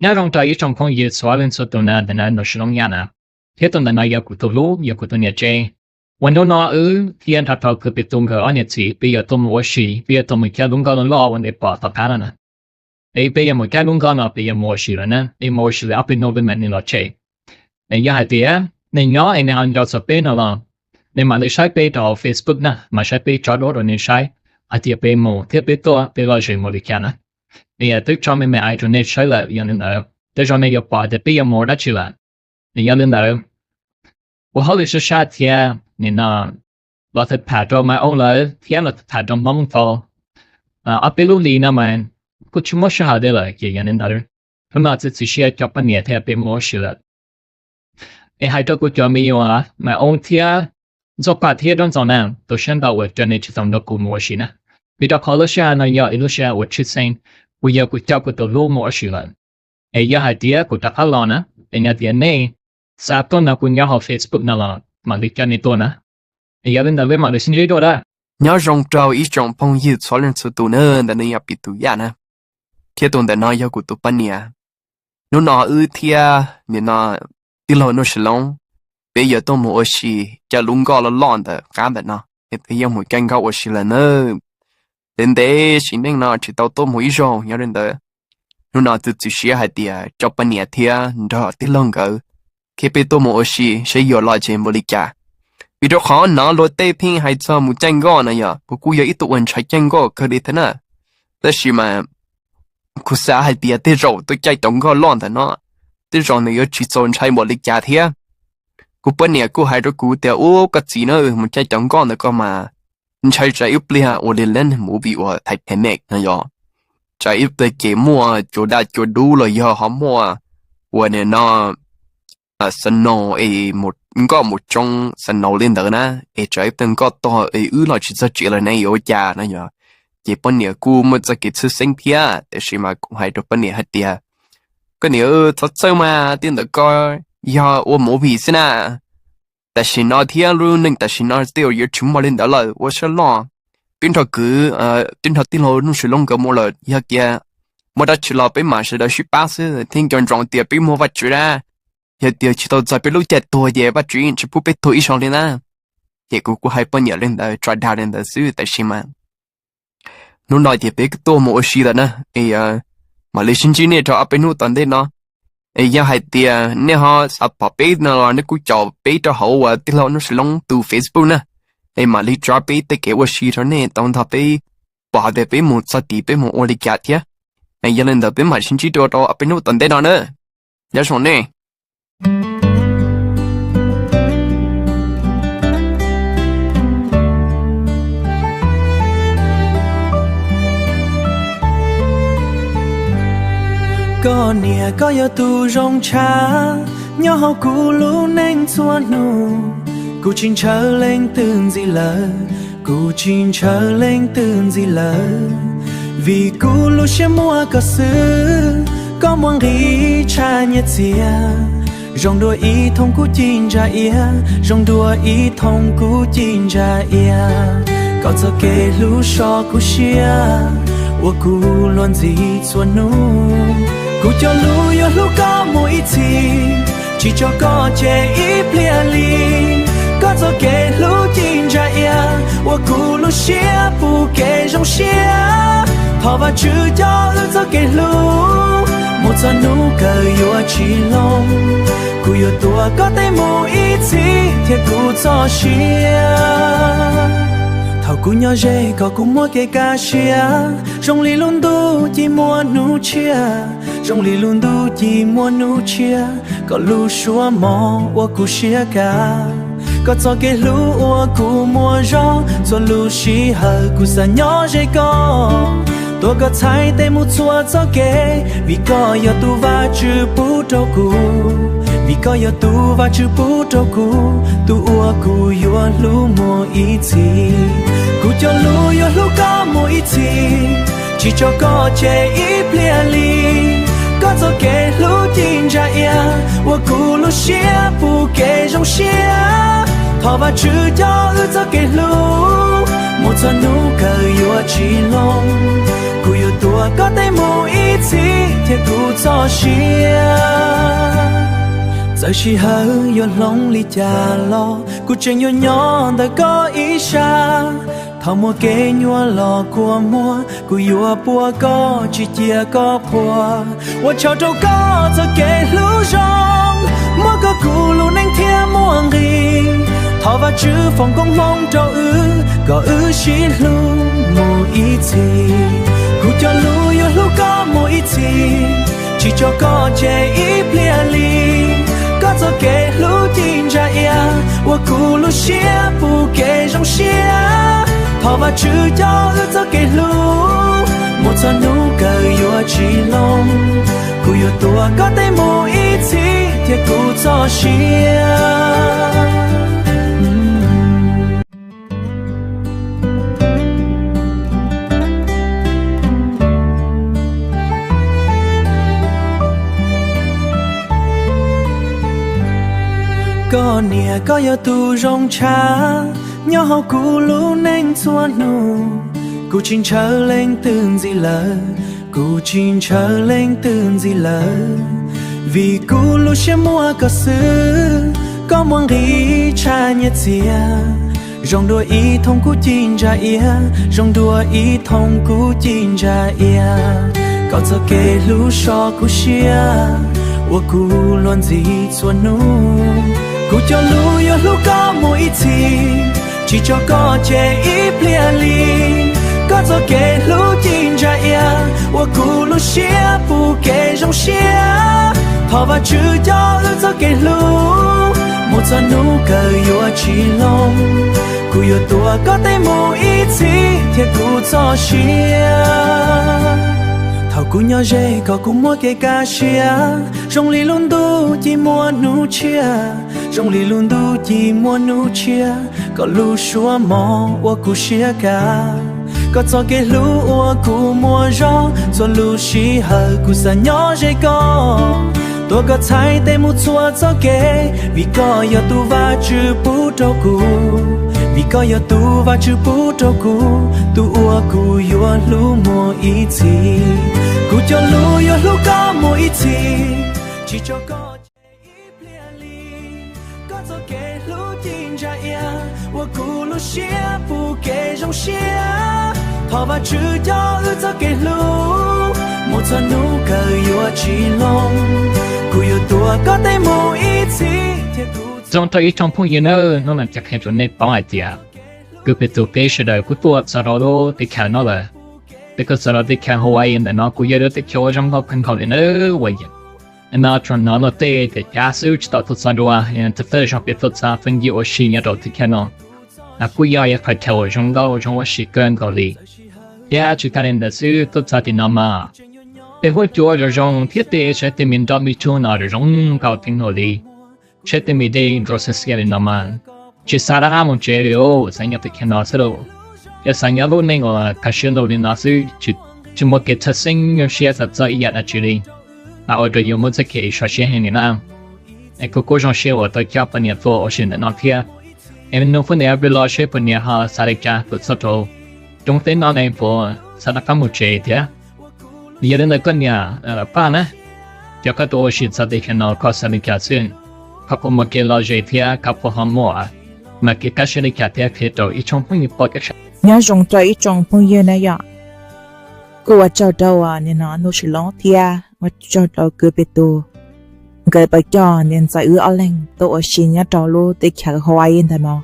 Nyob zoo rau ib tsoom phooj ywg txhua leej txhua tus na, ntawm no Nus Sis Loob Yaj na, thiab tus ntawm no yog kuv tus hlub, yog kuv tus niam tsev, uas hnub no wb thiab nrog rau kwv tij tub nkawd ob niam txiv peb yuav tuaj mus ua si, peb yuav tuaj mus cab lub nkoj loj loj uas nej pom tom qab no na. Es peb yuav mus cab lub nkoj no peb yuav mus ua si lawm na, es mus ua si lawm ob peb hnub peb mam li los tsev. Es yog hais tias nej nyob es nej ho nco txog peb no los nej mam li saib peb rau hauv Facebook na, mam saib peb tso duab rau nej saib hais tias peb mus thiab peb tuaj peb lom zem mus li cas na. Es twb tso me me ais rau nej saib lawm, yog li ntawd tej zaum nej yuav pom tias peb yuav mus dab tsi lawm. Es yog li ntawd, ua hauj lwm sab sab thiab nim no los tham tham rau Maiv Oob lawv thiab los tham tham rau Hmoob tau ob peb lub hlis no mas kuj tsis muaj sij hawm li lawm, ces yog li ntawd hnub no txiav txim siab coj poj niam thiab peb mus ua si lawm. Es hais rau kuv cov me nyuam Maiv Oob thiab Ntxuaj Paj thiab Dab Ntxoov na, tu siab ntau uas cov nej tsis tau nrog kuv mus ua si na, vim rau qhov lub sij hawm no yog ib lub sij hawm uas tshwj xeeb, uas yog kuv coj kuv tus hlub mus ua si lawm. Es yog hais tias kuv rov qab los na, es yog tias nej xav tuaj nrog kuv nyob hauv Facebook no los mam li coj nej tuaj na. Es yog li ntawd peb mam li sib ntsib dua na. Nyob zoo rau ib tsoom phooj ywg txhua leej txhua tus na, ntawm no yog kuv tus yaj na, thiab tus ntawm no yog kuv tus poj niam. Hnub no wb thiab nim no tij laug Nuj Sis Loob, peb yuav tuaj mus ua si cov lub nkoj loj loj ntawm qab ntawm no, es peb yuav mus caij nkoj ua si lawm na. Ntev ntev sim neej no tsis tau tuaj mus ib zaug, yog li ntawd hnub no txiav txim siab hais tias coj poj niam thiab nrog tij laug nkawd thiab peb tuaj mus ua si saib yuav lom zem npaum li cas. Vim rau qhov hnov luag tej pheej hais txog mus caij nkoj no yog kuv kuj yog ib tug uas ntshai caij nkoj kawg li thiab na. Tab sis mas kuv xav hais tias tej zaum tuaj caij cov nkoj loj ntawm no, tej zaum nws yuav tsis txaus ntshai npaum li cas thiab. Kuv poj niam kuj hais rau kuv tias, ub, koj txiv na, mus caij cov nkoj ntawm ko mas ntshai tsam ib pliag ua li lub movie uas Titanic no yog, tsam ib pliag ces muaj cua daj cua dub los yog ho muaj ua nim no snow es nkoj mus tsoo snow li ntawd na, es tsam ib pliag nkoj tog es wb los tsis txog tsev lawm ne yuav ua cas no yog. Ces poj niam kuj muaj txoj kev txhawj xeeb thiab, tiam sis mas kuv hais rau poj niam hais tias, koj niam, txhob txhawj mas, tej ntawm ko yog ua movie xwb na. Tam sim no thiab lub neej tam sim no tej zaum yuav tsis muaj li ntawd lawm, ua siab loj. Peb nrog kwv, peb nrog tij laug Nuj Sis Loob nkawd mus lawm, yog tias muaj dab tsi los peb mam sawv daws sib pab xwb, thiab nco ntsoov tias peb muaj Vajtswv na. Yog tias tsis tau txog peb lub caij tuag ces Vajtswv yeej tsis pub peb tuag ib zaug li na. Ces kuv kuj hais poj niam li ntawd, tso dag li ntawd xwb, tab sis mas hnub no ces peb tuaj mus ua si lawm na, es mam li sib ntsib nej rau ob peb hnub tom ntej no. Es yog hais tias nej ho xav pom peb no los nej kuj caum peb rau hauv uas tij laug Nuj Sis Loob tus Facebook na, es mam li tso peb tej kev ua si rau nej tau nrog peb pom hais tias peb mus txog tid peb mus ua li cas thiab. Es yog li ntawd peb mam sib ntsib dua rau ob peb hnub tom ntej no na. Nyob zoo nej. Koj niam, koj yog tus zoo tshaj nyob hauv kuv lub neej txhua hnub. Kuv tsis ntshaw leej twg ntxiv lawm, kuv tsis ntshaw leej twg ntxiv lawm, vim kuv lub siab muaj koj xwb. Koj muaj nqis tshaj nyiaj txiag, zoo dua ib thooj kub ci ntsa iab, zoo dua ib thooj kub ci ntsa iab. Koj txoj kev hlub so kuv siab, ua kuv luag ntxhi txhua hnub. Kuv cov lus yuav hlub koj mus ib txhis, tsis tso koj tseg ib pliag li. Koj txoj kev hlub ci ntsa iab, ua kuv lub siab pub kev zoo siab. Thov Vajtswv coj wb txoj kev hlub mus txog hnub kawg yuav tsis hloov. Kuv yuav tuav koj tej mus ib txhis thiab kuv txoj sia. Thaum kuv nyob ze kom kuv muaj kev kaj siab, zoo li lub ntuj ci muaj hnub tshiab, zoo li lub ntuj ci muaj hnub tshiab. Koj lub suab mos ua kuv siab kaj, koj txoj kev hlub ua kuv muaj zog. Txhua lub sij hawm kuv xav nyob ze koj, tuav koj txhais tes mus txhua txoj kev, vim koj yog tus Vajtswv pub rau kuv, vim koj yog tus Vajtswv pub rau kuv, tus uas kuv yuav hlub mus ib txhis. Kuv cov lus yuav hlub koj mus ib txhis, tsis tso koj tseg ib pliag li. Koj txoj kev hlub ci ntsa iab, ua kuv lub siab pub kev zoo siab. Thov Vajtswv coj wb txoj kev hlub, mus txog hnub kawg yuav tsis loo. Kuv yuav tuav koj tej mus ib txhis thiab kuv txoj sia. Txawm sij hawm yuav hloov li cas los kuv tseem yuav nyob ntawm koj ib sab. Thaum muaj kev nyuaj los kua muag kuv yuav puab koj tsis cia koj qhuas. Ua tsaug rau koj txoj kev hlub zoo, muab koj kuv lub neej thiab muaj nqis. Thov Vajtswv foom koob hmoov rau wb kom wb sib hlub mus ib txhis. Kuv cov lus yuav hlub koj mus ib txhis, tsis tso koj tseg ib pliag li. Koj txoj kev hlub ci ntsa ia ua kuv lub siab pub kev zoo siab. Thov Vajtswv coj wb txoj kev hlub, mus txog hnub kawg yuav tsis loo. Kuv yuav tuav koj tej mus ib txhis thiab kuv txoj sia. Koj niam, koj yog tus zoo tshaj nyob hauv kuv lub neej txhua hnub. Kuv tsis ntshaw leej twg ntxiv lawm, kuv tsis ntshaw leej twg ntxiv lawm, vim kuv lub siab muaj koj xwb. Koj muaj nqis tshaj nyiaj txiag, zoo dua ib thooj kub ci ntsa ia, zoo dua ib thooj kub ci ntsa ia. Koj txoj kev hlub so kuv siab, ua kuv luag ntxhi txhua hnub. Kuv cov lus yuav hlub koj mus ib txhis, tsis tso koj tseg ib pliag li. Koj txoj kev hlub ci ntsa ia ua kuv lub siab pub kev zoo siab. Thov Vajtswv coj wb txoj kev hlub, mus txog hnub kawg yuav tsis loo. Kuv yuav tuav koj tej mus ib txhis thiab kuv txoj sia. Thaum kuv nyob ze kom kuv muaj kev kaj siab, zoo li lub ntuj ci muaj hnub tshiab, zoo li lub ntuj ci muaj hnub tshiab. Koj lub suab mos ua kuv siab kaj, koj txoj kev hlub ua kuv muaj zog. Txhua lub sij hawm kuv xav nyob ze koj, tuav koj txhais tes mus txhua txoj kev, vim koj yog tus Vajtswv pub rau kuv, vim koj yog tus Vajtswv pub rau kuv, tus uas kuv yuav hlub mus ib txhis. Kuv cov lus yuav hlub koj mus ib txhis, tsis tso koj tseg ib pliag li. Koj txoj kev hlub ci ntsa ia ua kuv lub siab pub kev zoo siab. Thov Vajtswv coj wb txoj kev hlub, mus txog hnub kawg yuav tsis loo. Kuv yuav tuav koj tej mus ib txhis thiab kuv. Zoo rau ib tsoom phooj ywg nawb, hnub no kuv qhia rau nej paub hais tias kwv peb tug peb sawv daws kuj tuaj txog rau lub teb chaws no lawm. Peb kuj txog rau teb chaws Hawaii ntawm no, kuj yog lub teb chaws uas zoo nkauj kawg nkaus li nawb. Uas yog no tsoom no luag tej tias cab xwb tsis tau tuaj txog dua, yog thawj thawj zaug peb tuaj txog pheej yig ua si nyob rau teb chaws no. Kuj yog ib qhov chaw uas zoo nkauj zoo ua si kawg nkaus li, thiab tsis tas li ntawd xwb, tuaj txog tim no mas tej huab cua zoo zoo thiab tej saib tej me nroj me tsuag no zoo nkauj kawg nkaus li. Saib tej me dej nrau xiab xiab li no mas tsis xav rov qab mus tsev li os, xav nyob teb chaws no xwb lauj. Yog xav nyob lub neej uas kaj siab nraug li no xwb, tsis muaj kev txhawj xeeb nyuaj siab txog txog ib yam dab tsi li, ua rau yus muaj txoj kev sov siab heev li na. Es kuv kuj zoo siab uas tau coj poj niam tuaj ua si ntawm no thiab. Es hnub poj niam peb los seb poj niam ho xav li cas tuaj txog rau roob teb no ne, puas xav rov qab mus tsev thiab. Yog li ntawd koj niam Paj na, coj koj tuaj ua si txog teb chaws no koj xav li cas xwb? Koj puas muaj kev lom zem thiab koj puas ho muaj mas kev kaj siab li cas thiab qhia rau ib tsoom phooj ywg pom kev sab. Nyob zoo rau ib tsoom phooj ywg na yom. Kuj ua tsaug rau nim no Nuj Sim Loob thiab ua tsaug rau kwv peb tug, nkawd tau coj niam ntxawm wb ob leeg tuaj ua si nyob rau lub teb chaws Hawaii ntawm no.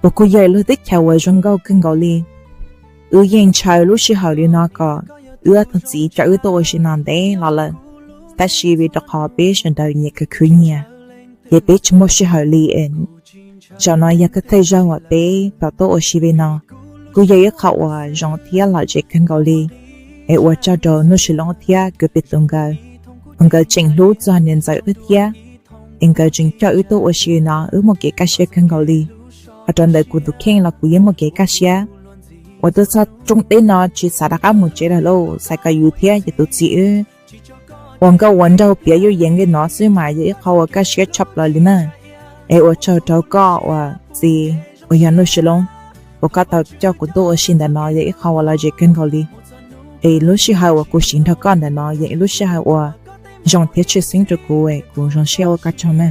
Puas kuj yog lub teb chaws uas zoo nkauj kawg nkaus li. Wb yeej ntshaw lub sij hawm li no kom wb tau txiv coj wb tuaj ua si no ntev los lawm, tab sis vim rau qhov peb sawv daws nyias khwv khwv nyias, ces peb tsis muaj sij hawm li. Zaum no yog thawj thawj zaug uas peb tau tuaj ua si li no, kuj yog ib qho uas zoo thiab lom zem kawg nkaus li. Es ua tsaug rau Nuj Sim Loob thiab kwv peb tug nkawd, uas nkawd tseem hlub txog niam ntxawm wb thiab, es nkawd tseem coj wb tuaj ua si no wb muaj kev kaj siab kawg nkaus li. Ho rau ntawm kuv tus kheej los kuv yeej muaj kev kaj siab uas tuaj txog roob teb no tsis xav rov qab mus tsev lawm lauj, xav kom yus thiab yus tus txiv wb ua nkauj ua nraug piav yuj yees li no xwb mas yog ib qho uas kaj siab tshaj plaws li na. Es ua tsaug rau koj uas txiv uas yog Nuj Sis Loob, uas koj tau coj kuv tuaj ua si ntawm no yog ib qho uas lom zem kawg nkaus li. Es lub sij hawm uas kuv siv nrog koj ntawm no yog ib lub sij hawm uas zoo thiab tshwj xeeb rau kuv, es kuv zoo siab ua koj tsaug na.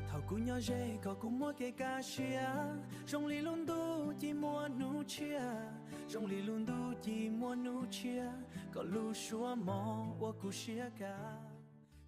Thaum kuv nyob ze kom kuv muaj kev kaj siab, zoo li lub ntuj ci muaj hnub tshiab, zoo li lub ntuj ci muaj hnub tshiab, kom lub suab mos ua kuv siab kaj.